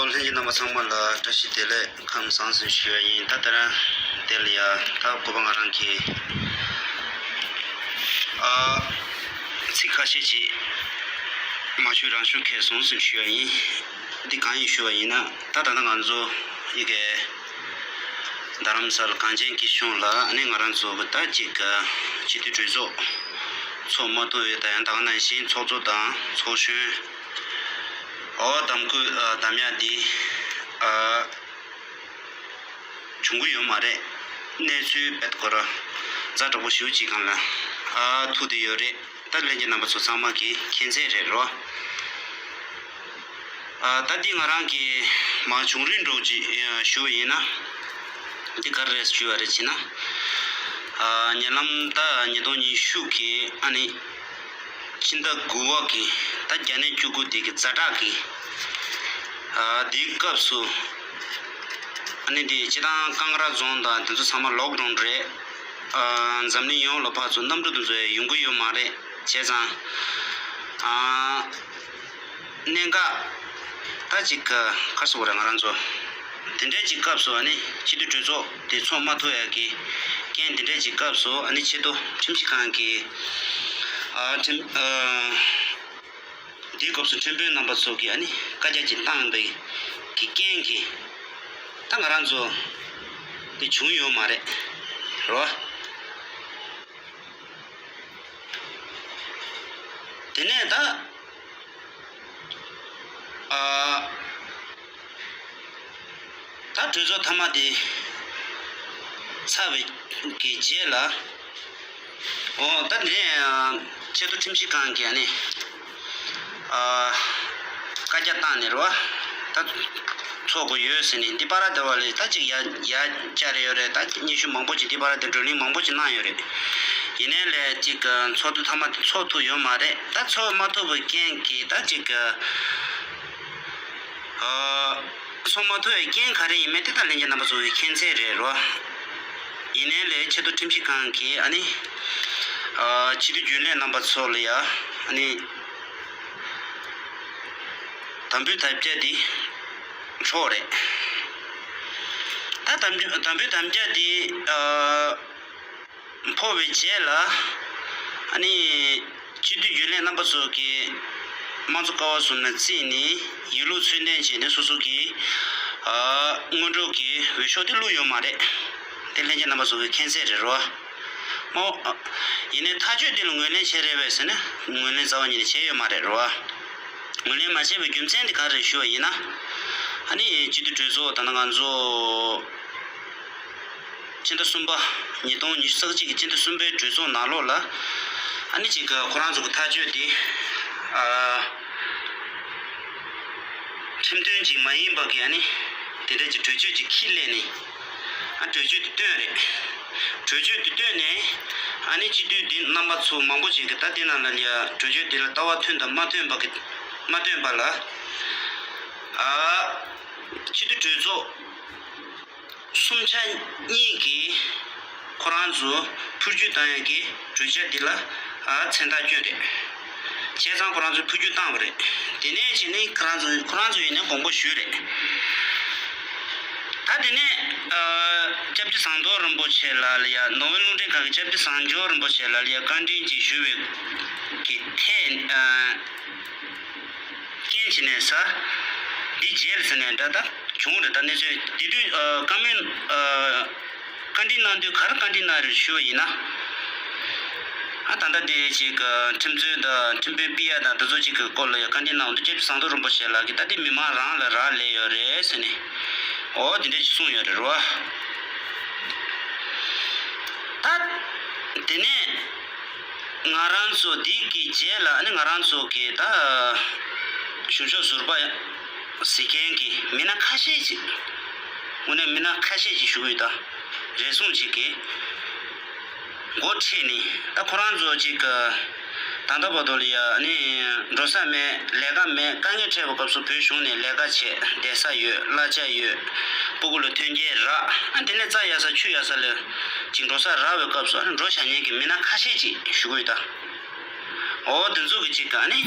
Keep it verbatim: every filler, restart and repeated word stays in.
ལྷན་རྒྱས་རྣམ་པ་ཚང་མ་ལ་བཀྲ་ཤིས་བདེ་ལེགས། ཁམས་བཟང་ཟེར་ཞུ་བ་ཡིན། ད་ལྟ་རང་དེ་ལ་ཡ་ད་གོ་པ་ང་རང་གིས་ཨ་ཚིག་ཁ་ཤས་ཅིག་མ་ཞུ་རང་ཞུ་ཁེལ་སོང་ཟེར་ཞུ་བ་ཡིན། འདི་གང་ཡིན་ཞུ་བ་ཡིན་ན། ད་ད་ལྟ་ང་ཚོ་ཡི་གེ་རྡ་རམ་ས་ལ་གངས་ཅན་སྐྱིད་གཤོངས་ལ་ཨ་ནི་ང་རང་ཚོ་གི་ད་ཅིག་སྤྱི་འཐུས་གྲོས་ཚོགས་ཚོགས་མ་ཐུབ་པའི་ད་ཡང་ད་ག་ནང་བཞིན་ཚོགས་གཙོ་དང་ཚོགས་གཞོན། ཨོ་གདམ་ཁུལ་ཨ་གདམ་ཡག་འདི་ཨ་བྱུང་གི་ཡོད་མ་རེད། གནས་ཚུལ་དཔེ་ཁོ་ར་ཛ་དྲག་པོ་ཞེ་པོ་ཅིག་སྒང་ལ་ཨ་ཐུག་བསྡད་ཡོད་རེད། ད་ལྷན་རྒྱས་རྣམ་པ་ཚོ་ཚང་མ་གིས་མཁྱེན་གསལ་རེད་རོ། ཨ་ད་འདི་ང་རང་གིས་མ་བྱུང་རིམ་འདྲ་བོ་ཅིག་ཨ་ཞུ་བ་ཡིན་ན། འདི་ག་རེ་རེད་ཞུ་བ་རེད་ཅེ་ན། ཨ་ཉེ་ལམ་ད་ཉིས་སྟོང་ཉི་ཤུ་གི་ཨ་ནི་ཕྱི་ཟླ་དགུ་པ་གི་ད་བརྒྱ་གནས་བཅུ་དགུ་དེ་གི་ཛ་དྲག་གི་ཨ་དེའི་སྐབས་སུ་ཨ་ནི་དེ་སྤྱི་བཏང་ཀང་ར་རྫོང་དང་དེ་ཚོ་ཚང་མ་ལོག་ཌའུན་རེད། ཨ་འཛམ་གླིང་ཡོངས་ལ་ཕར་ཚུར་གནམ་གྲུ་དེ་ཚོ་ཡང་ཡོང་གི་ཡོད་མ་རེད། བྱས་ཙང་ཨ་གནད་འགག་ད་ཅིག་ག་ག་རེ་ཟེར་དགོས་རེད། ང་རང་ཚོ་དེ་འདྲའི་ཅིག་སྐབས་སུ་ཨ་ནི་སྤྱི་འཐུས་གྲོས་ཚོགས་དེ་ཚོགས་མ་ཐུབ་ཡག་གི་རྐྱེན། དེ་འདྲའི་ཅིག་སྐབས་སུ་ཨ་ནི་ཆེས་མཐོ་ཁྲིམས་ཞིབ་ཁང་གི་ཨ་ཁྲིམས་ཨ་དེའི་སྐབས་སུ་ཁྲིམས་དཔོན་རྣམ་པ་ཚོ་གིས་ཨ་ནི་བཀའ་རྒྱ་ཅིག་བཏང་པའི་གི་རྐྱེན་གྱིས་ད་ང་རང་ཚོ་དེ་བྱུང་ཡོད་མ་རེད་རོ། དེ་ནས་ད་ཨ་ད་གྲོས་ཚོགས་མཐའ་མ་དེ་ཚར་བའི་གི་རྗེས་ལ། ཨོ་ད་ནས་ཆེས་མཐོ་ཁྲིམས་ཞིབ་ཁང་གིས་ཨ་ནི་ཨ་བཀའ་རྒྱ་བཏང་ནས་རེད་བ། ད་ཚོགས་དགོས་ཡོད་ཟེར་ནས། འདི་པ་ར་དེ་བ་ལས་ད་ཅིག་ཡ་ཡ་བསྐྱར་ཡོད་རེད། ད་སྙན་ཞུ་མང་པོ་ཅིག་འདི་པ་ར་དེ་བགྲོ་གླེང་མང་པོ་ཅིག་གནང་ཡོད་རེད། ཡིན་ནའི་ལས་ཅིག་ཚོགས་འདུ་མཐའ་མ་དེ་ཚོགས་ཐུབ་ཡོད་མ་རེད། ད་ཚོགས་མ་ཐུབ་པའི་རྐྱེན་གྱིས་ད་ཅིག་ཨ་ཚོགས་མ་ཐུབ་པའི་རྐྱེན་ག་རེ་ཡིན་མིན་དེ་ད་ལྷན་རྒྱས་རྣམ་པ་ཚོ་གིས་མཁྱེན་གསལ་རེད་རོ། ཡིན་ནའི་ལས་ཆེས་མཐོ་ཁྲིམས་ཞིབ་ཁང་གིས་ཨ་ནི་ཨ་སྤྱི་འཐུས་རྒྱུན་ལས་རྣམ་པ་ཚོ་ལ་ཡ་ཨ་ནི་དམ་འབུལ་དམ་བཅའ་འདི་འཕྲོག་རེད། ད་དམ་འབུལ་དམ་བཅའ་འདི་ཨ་འཕོག་པའི་རྗེས་ལ་ཨ་ནི་སྤྱི་འཐུས་རྒྱུན་ལས་རྣམ་པ་ཚོ་གིས་དམངས་གཙོ་ཀ་བ་གསུམ་ནས་བརྩིས་ནས་ཡིག་ལུགས་ཚུལ་ལྡན་བྱས་ནས་སོ་སོ་གི་ཨ་སྔོན་འགྲོ་གི་འོས་ཤོག་དེ་བླུགས་ཡོད་མ་རེད། དེ་ལྷན་རྒྱས་རྣམ་པ་ཚོ་གིས་མཁྱེན་གསལ་རེད་རོ། མོ། ཡིན་ནའི་ཐག་གཅོད་འདི་ལ་ངོས་ལེན་བྱས་རེད་པས་ཟེར་ན་ངོས་ལེན་རྩ་བ་ཉིད་ནས་བྱས་ཡོད་མ་རེད་རོ། ངོས་ལེན་མ་བྱས་པའི་རྒྱུ་མཚན་དེ་ག་རེ་ཞུ་བ་ཡིན་ན། ཨ་ནི་སྤྱི་འཐུས་གྲོས་ཚོགས་ད་ལྟ་ང་ཚོ་སྤྱི་ཟླ་གསུམ་པ། ཉིས་སྟོང་ཉི་ཤུ་རྩ་གཅིག་གི་སྤྱི་ཟླ་གསུམ་པའི་གྲོས་ཚོགས་ནང་ལོགས་ལ་ཨ་ནི་ཅིག་ཁོ་རང་ཚོ་གི་ཐག་གཅོད་དེ་ཨ་ཁྲིམས་མཐུན་ཅིག་མ་ཡིན་པ་གི་ཨ་ནི་དེ་འདྲ་ཅིག་གྲོས་ཆོད་ཅིག་ཁྱེར་སླེབས་ནས། ཨ་གྲོས་ཆོད་དེ་བཏོན་རེད། གྲོས་ཆོད་དེ་བཏོན་ནས་ཨ་ནི་སྤྱི་འཐུས་འདི་རྣམ་པ་ཚོ་མང་པོ་ཞིག་གིས་ད་དེ་ནང་ལ་ཡ་གྲོས་ཆོད་དེ་ལ་ལྟ་བ་མཐུན་དང་མ་མཐུན་པ་གི་མ་བཏོན་པ་ལ་ཨ་སྤྱི་འཐུས་གྲོས་ཚོགས་གསུམ་ཆ་གཉིས་ཀྱིས་ཁོ་རང་ཚོ་འཕུར་སྐྱོད་བཏང་ཡག་གི་གྲོས་འཆར་འདི་ལ་ཨ་མཚན་རྟགས་བསྐྱོན་རེད། བྱས་ཙང་ཁོ་རང་ཚོས་འཕུར་སྐྱོད་བཏང་བ་རེད། དེ་ནས་བྱས་ནས་ཁོ་རང་ཚོ་ཁོ་རང་ཚོ་ཡིན་ནའི་དགོངས་པ་ཞུས་རེད། ད་དེ་ནས་ཨ་སྐྱབས་རྗེ་ཟམ་གདོང་རིན་པོ་ཆེ་ལགས་ལ་ཡ་ནོར་ཝེ་རླུང་འཕྲིན་ཁང་གི་སྐྱབས་རྗེ་ཟམ་གདོང་རིན་པོ་ཆེ་ལགས་ལ་ཡ་བཀའ་འདྲི་ཅིག་ཞུ་བའི་གི་ཐད་ཨ་རྐྱེན་བྱས་ནས་ས་འདི་རྗེས་ལ་ཟེར་ནས་འདྲ་ད་བྱུང་རེད། ད་གནས་ཚུལ་དེ་དུས་ཨ་བཀའ་མོལ་ཨ་བཀའ་འདྲི་གནང་དུས་ག་རེ་བཀའ་འདྲི་གནང་རེད་ཞུ་བ་ཡིན་ན། ཨ་ད་ལྟ་དེ་ཅིག་ཁྲིམས་རྩོད་དང་ཁྲིམས་དཔོན་ཕུད་ཡག་དང་དེ་ཚོ་ཅིག་གི་སྐོར་ལ་ཡ་བཀའ་འདྲི་གནང་དུས་སྐྱབས་རྗེ་ཟམ་གདོང་རིན་པོ་ཆེ་ལགས་ཀྱིས་ད་དེ་མི་མང་རང་ལ་རག་ལས་ཡོད་རེད་ཟེར་ནས་འོ་དེ་འདྲ་ཅིག་གསུངས་ཡོད་རེད་རོ། ད་དེ་ནས་ང་རང་ཚོ་འདི་གི་རྗེས་ལ་ཨ་ནི་ང་རང་ཚོ་གི་ད་གཞུང་ཕྱོགས་ཟུར་པ་ཟེར་མཁན་གྱི་མི་སྣ་ཁ་ཤས་ཅིག་དངོས་གནས་མི་སྣ་ཁ་ཤས་ཅིག་ཞུ་གི་ཡོད། ད་རེ་ཟུང་ཅིག་གིས་འགོ་ཁྲིད་ནས་ད་ཁོ་རང་ཚོ་ཅིག་གི་ད་ལྟ་བར་དུ་ལ་ཡ་ཨ་ནི་འགྲོ་ས་མེད། ལས་ཀ་མེད། དཀའ་ངལ་འཕྲད་པའི་སྐབས་སུ་བོད་གཞུང་ནས་ལས་ཀ་བྱེད། བསྡད་ས་ཡོད། གླ་ཆ་ཡོད། སྤུ་གུ་ལ་ཐོན་སྐྱེད་རག་ཨ་དེ་ནས་རྩྭ་ཡག་ས་ཆུ་ཡག་ས་ལ་ཅིག་འགྲོ་ས་རག་པའི་སྐབས་སུ་ཨ་ནི་འགྲོ་བཞག་མཁན་གྱི་མི་སྣ་ཁ་ཤས་ཅིག་ཞུ་གི་ཡོད་ད། འོ་དེ་ཚོ་གི་ཅིག་ག་ཨ་ནི།